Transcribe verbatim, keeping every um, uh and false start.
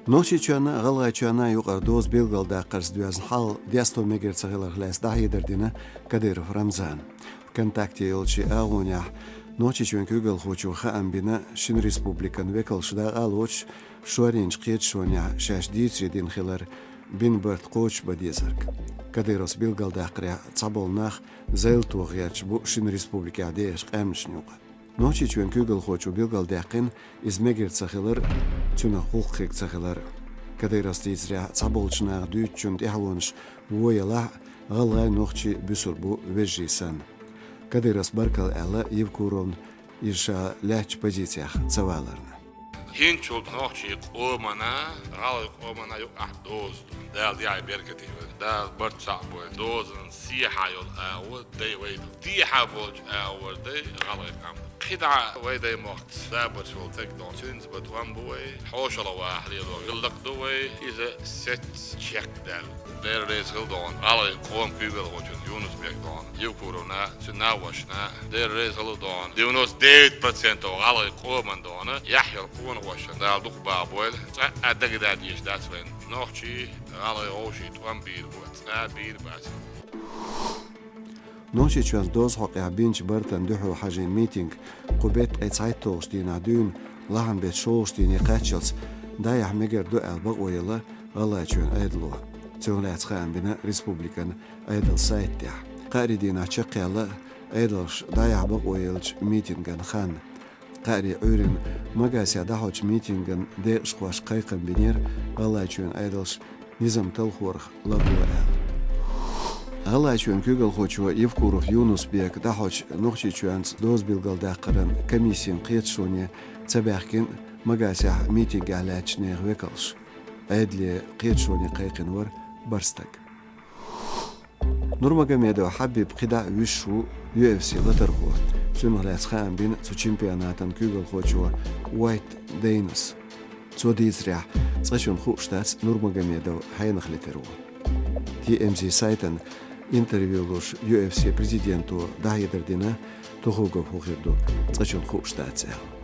Нохчийчоьнна а, ГӀалгӀайчоьнна а юкъара доза билгалдаккхарца доьзна хьал десто мегар ца хиларх лаьцна дӀахьедар дина Кадыров Рамзана. ВКонтакте йолчу агӀонехь Нохчийчоьнан куьйгалхочо хаам бина шина республикан векалш дакъа а лоцуш, шорйинчу кхеташонехь шаьш дийцаре дина хилар бина барт кхочушбан дезарг. Кадыровс билгалдаккхарехь, цхьаболу нах зайлатоха гӀерташ бу шина республикехь дехачу къаьмнашна юкъа. Нохчийчоьнан куьйгалхочо билгалдаьккхина иза мегар ца хилар, цуьнан гӀуллакх хир ца хилар. Кадыровс дийцарехь, цхьаболчу наха дуьйцучунна тӀаьхьалонаш вон ялахь а, гӀалгӀай, нохчий буьсур бу вежарий санна. Кадыровс баркалла аьлла Евкуровна иза ша лаьттачу позицех ца валарна. ХӀинцачул нохчийн къомана, гӀалгӀайн къомана юкъахь доза ду. Дала дехьа беркате вай. Дала барт цхьаъ бойла. Дозанан сехьа йолу агӀо дай вай ду. Дехьа болчу агӀор дай гӀалгӀайн къам. КхидӀа вай дай мохк забарш волу цӀе дон. Цуьнца бан тӀом бу вай. Хьошалла ваха лело гӀиллакх ду вай. Иза сецца чекхдаьлла. Дела реза хила дон гӀалгӀайн къоман куьйгалхочун Юнус-Бек дон, Евкуровна, цуьнан нахвошна, Дела реза хила дон девяносто девять процентов гӀалгӀайн къоман дон, яхь йолу къонахошна Дала дукха бахбойла, цкъа а дагадан дезаш дац вайн нохчий, гӀалгӀай вовшийн тӀом бийр бу, цкъа а бийр бац. Нохчийчоьнца доза хьокъехь бинчу бартана дуьхьал хьажийна митинг кху беттан ткъе цхьайтталгӀачу дийнахь дуьйна, лахьан беттан шолгӀачу дийне кхаччалц дӀаяхьа мегар ду аьлла бакъо елла ГӀалгӀайчоьнан Ӏедало. Цунах лаьцна хаам бина республикан Ӏедалан сайта тӀехь. Кхаарин дийнахь чекхъяьлла Ӏедалша дӀаяхьа бакъо еллачу митинган хан. Кхаарин Ӏуьйранна Магасехь дӀахьочу митинган декъашхошка кхайкхам бинера ГӀалгӀайчоьнан Ӏедалша низам талхорах лардо аьлла. ГӀалгӀайчоьнан куьйгалхочо Евкуров Юнус-Бека дӀахьочу Нохчийчоьнца доза билгалдаккхаран комиссин кхеташоне ца баьхкина Магасехь митингехь лаьттачу нехан векалш. Ӏедале кхеташоне кхайкхина вара бархӀ стаг. Нурмагомедов Хьабиб кхидӀа а вуьшуш ву ю эф си латархо. Цунах лаьцна хаам бина цу чемпионатан куьйгалхочо Уайт Дейнас. Цо дийцарехь, цкъачунна хууш дац Нурмагомедов хьенах летар ву. Ти эм зи сайтана интервью луш ю эф си президенто дӀахьедар дина, Тухугов хӀун хир ду цкъачунна хууш дац аьлла.